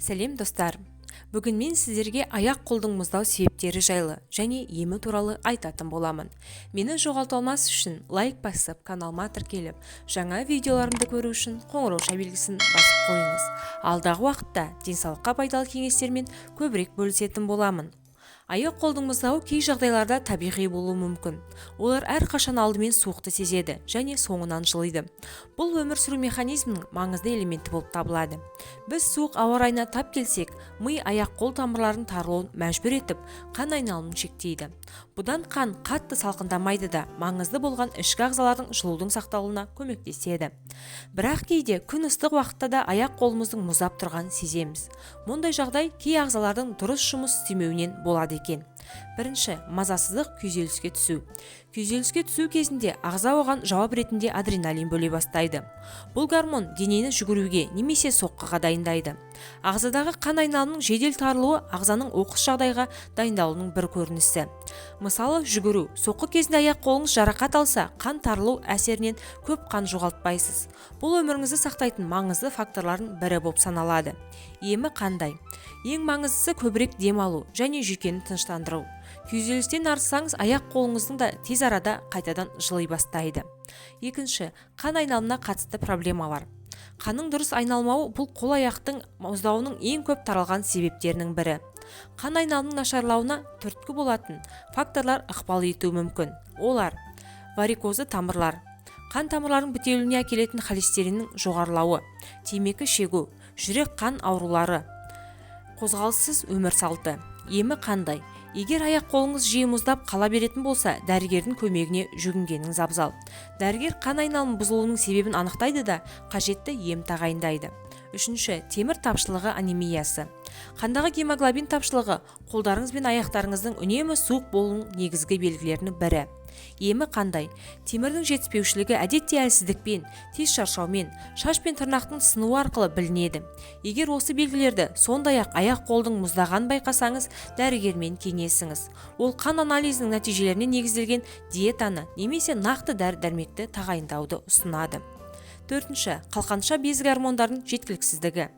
Сәлем, достар! Бүгін мен сіздерге аяқ-қолдың мұздау себептері жайлы және емі туралы айтатын боламын. Мені жоғалта алмас үшін лайк басып, каналыма тіркеліп, жаңа видеоларымды көру үшін қоңырауша белгісін басып қойыңыз. Алдағы уақытта денсаулыққа пайдалы кеңестермен көбірек бөлісетін боламын. Аяқ-қолдың мұздауы кей жағдайларда табиғи болуы мүмкін. Олар әрқашан алдымен суықты сезеді және соңынан жылиды. Бұл өмір сүру механизмінің маңызды элементі болып табылады. Біз суық ауа райына тап келсек, ми аяқ-қол тамырларының тарылуын мәжбүр етіп, қан айналымын шектейді. Бұдан қан қатты салқындамайды да, маңызды болған ішкі ағзалардың жылудың сақталуына көмектеседі. Бірақ кейде күн ыстық уақытта да аяқ-қолымыздың мұздап тұрғанын сеземіз. Мұндай жағдай кей ағзалардың дұрыс жұмыс істемеуінен болады екен. Бірінші, мазасыздық, күйзеліске түсу. Күйзеліске түсу кезінде ағза оған жауап ретінде адреналин бөле бастайды. Бұл гормон денені жүгіруге немесе соққыға дайындайды. Ағзадағы қан айналымының жедел тарылуы ағзаның оқыс жағдайға дайындалуының бір көрінісі. Мысалы, жүгіру, соққы кезінде аяқ қолыңыз жарақат алса, қан тарылу әсерінен көп қан жоғалтпайсыз. Бұл өміріңізді сақтайтын маңызды факторлардың бірі болып саналады. Емі қандай? Ең маңыздысы – көбірек дем алу және жүйкені тыныштандыру. Күйзелістен арылсаңыз, аяқ қолыңыздың да тез арада қайтадан жыли бастайды. Екінші, қан айналымына қатысты проблемалар. Қанның дұрыс айналмауы – бұл қол аяқтың мұздауының ең көп таралған себептерінің бірі. Қан айналымының нашарлауына түрткі болатын факторлар ықпал етуі мүмкін. Олар: варикозды тамырлар, қан тамырларының бітелуіне әкелетін холестериннің жоғарылауы, темекі шегу, жүрек қан аурулары, қозғалыссыз өмір салты. Емі қандай? Егер аяқ қолыңыз жиі мұздап қала беретін болса, дәрігердің көмегіне жүгінгеніңіз абзал. Дәрігер қан айналымы бұзылуының себебін анықтайды да, қажетті ем тағайындайды. Үшінші, темір тапшылығы анемиясы. Қандағы гемоглобин тапшылығы қолдарыңыз бен аяқтарыңыздың үнемі суық болуының негізгі белгілерінің бірі. Емі қандай? Темірдің жетіспеушілігі әдетте әлсіздікпен, тез шаршаумен, шаш пен тырнақтың сынуы арқылы білінеді. Егер осы белгілерді, сондай-ақ аяқ қолдың мұздағанын байқасаңыз, дәрігермен кеңесіңіз. Ол қан анализінің нәтижелеріне негізделген диетаны немесе нақты дәрі-дәрмекті тағайындауды ұсынады. Төртінші, қалқанша безі гормондарының жеткіліксіздігі.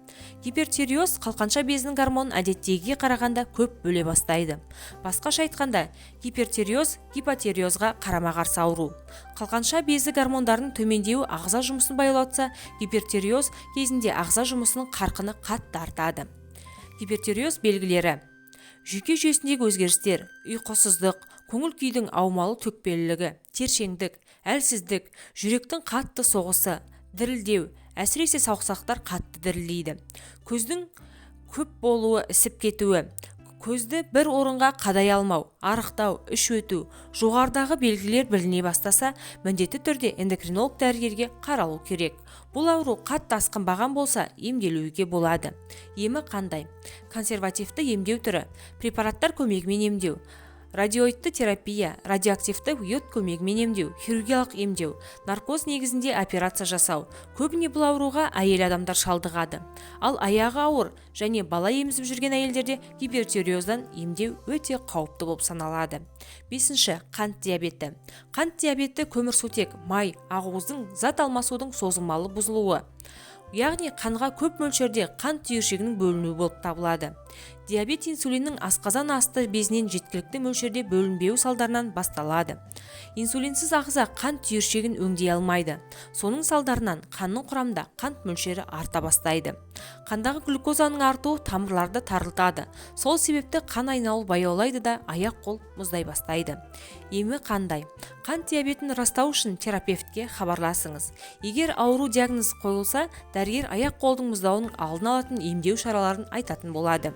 Гипертиреоз қалқанша безінің гормонын әдеттегіге қарағанда көп бөле бастайды. Басқаша айтқанда, гипертиреоз гипотиреозға қарама-қарсы ауру. Қалқанша безі гормондарының төмендеуі ағза жұмысын баяулатса, гипертиреоз кезінде ағза жұмысының қарқыны қатты артады. Гипертиреоз белгілері: жүйке жүйесіндегі өзгерістер, ұйқысыздық, көңіл күйдің аумалы төкпелілігі, тершеңдік, әлсіздік, жүректің қатты соғысы, дірілдеу, әсіресе саусақтар қатты дірілдейді, көздің көп болуы, ісіп кетуі, көзді бір орынға қадай алмау, арықтау, іш өту. Жоғарыдағы белгілер біліне бастаса, міндетті түрде эндокринолог дәрігерге қаралу керек. Бұл ауру қатты асқынбаған болса, емделуге болады. Емі қандай? Консервативті емдеу түрі – препараттар көмегімен емдеу, радиойодты терапия, радиоактивті йод көмегімен емдеу, хирургиялық емдеу, наркоз негізінде операция жасау. Көбіне бұл ауруға әйел адамдар шалдығады. Ал аяғы ауыр және бала емізіп жүрген әйелдерде гипертиреоздан емдеу өте қауіпті болып саналады. Бесінші, қант диабеті. Қант диабеті – көмірсутек, май, ақуыздың зат алмасудың созылмалы бұзылуы, яғни қанға көп мөлшерде қант түйіршігінің бөлінуі болып табылады. Диабет инсулиннің асқазан асты безінен жеткілікті мөлшерде бөлінбеуі салдарынан басталады. Инсулинсіз ағза қант түйіршігін өңдей алмайды. Соның салдарынан қанның құрамында қант мөлшері арта бастайды. Қандағы глюкозаның артуы тамырларды тарылтады. Сол себепті қан айналу баяулайды да, аяқ қол мұздай бастайды. Емі қандай? Қант диабетін растау үшін терапевтке хабарласыңыз. Егер ауру диагнозы қойылса, дәрігер аяқ қолдың мұздауының алдын алатын емдеу шараларын айтатын болады.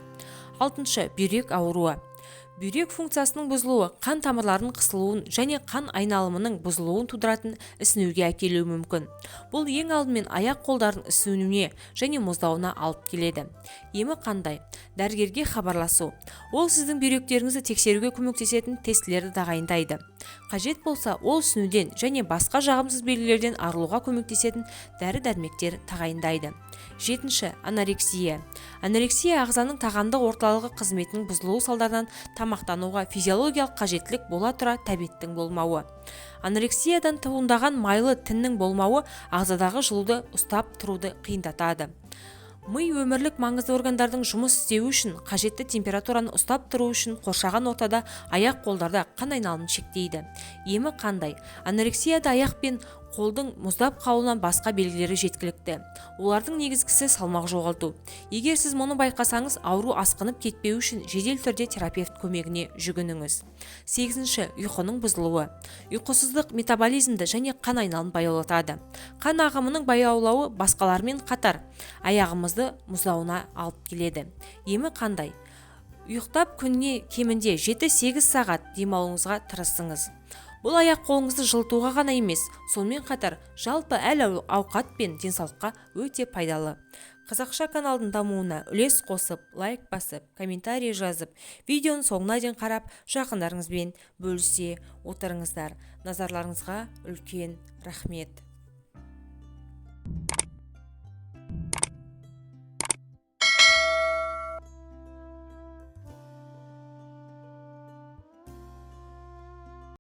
Алтыншы, бүйрек ауруы. Бүйрек функциясының бұзылуы қан тамырларының қысылуын және қан айналымының бұзылуын тудыратын ісінуге әкелуі мүмкін. Бұл ең алдымен аяқ қолдардың ісінуіне және мұздауына алып келеді. Емі қандай? Дәрігерге хабарласу. Ол сіздің бүйректеріңізді тексеруге көмектесетін тестілерді тағайындайды. Қажет болса, ол ісінуден және басқа жағымсыз белгілерден арылуға көмектесетін дәрі-дәрмектер тағайындайды. Жетінші, анорексия. Анорексия – ағзаның тағамдық орталығы қызметінің бұзылуы салдарынан тамақтануға физиологиялық қажеттілік бола тұра тәбеттің болмауы. Анорексиядан туындаған майлы тіннің болмауы ағзадағы жылуды ұстап тұруды қиындатады. Ми өмірлік маңызды органдардың жұмыс істеуі үшін қажетті температураны ұстап тұру үшін қоршаған ортада аяқ-қолдарда қан айналымын шектейді. Емі қандай? Анорексияда аяқ пен қолдың мұздап қалуынан басқа белгілері жеткілікті. Олардың негізгісі – салмақ жоғалту. Егер сіз мұны байқасаңыз, ауру асқынып кетпеу үшін жедел түрде терапевт көмегіне жүгініңіз. Сегізінші, ұйқының бұзылуы. Ұйқысыздық метаболизмді және қан айналымын баяулатады. Қан ағымының баяулауы басқалармен қатар аяғымызды мұздауына алып келеді. Емі қандай? Ұйықтап, күніне кемінде 7-8 сағат демалуыңызға тырысыңыз. Бұл аяқ қолыңызды жылытуға ғана емес, сонымен қатар жалпы әл ауқат пен денсаулыққа өте пайдалы. Қазақша каналдың дамуына үлес қосып, лайк басып, комментарий жазып, видеоның соңына дейін қарап, жақындарыңызбен бөлісе отырыңыздар. Назарларыңызға үлкен рахмет.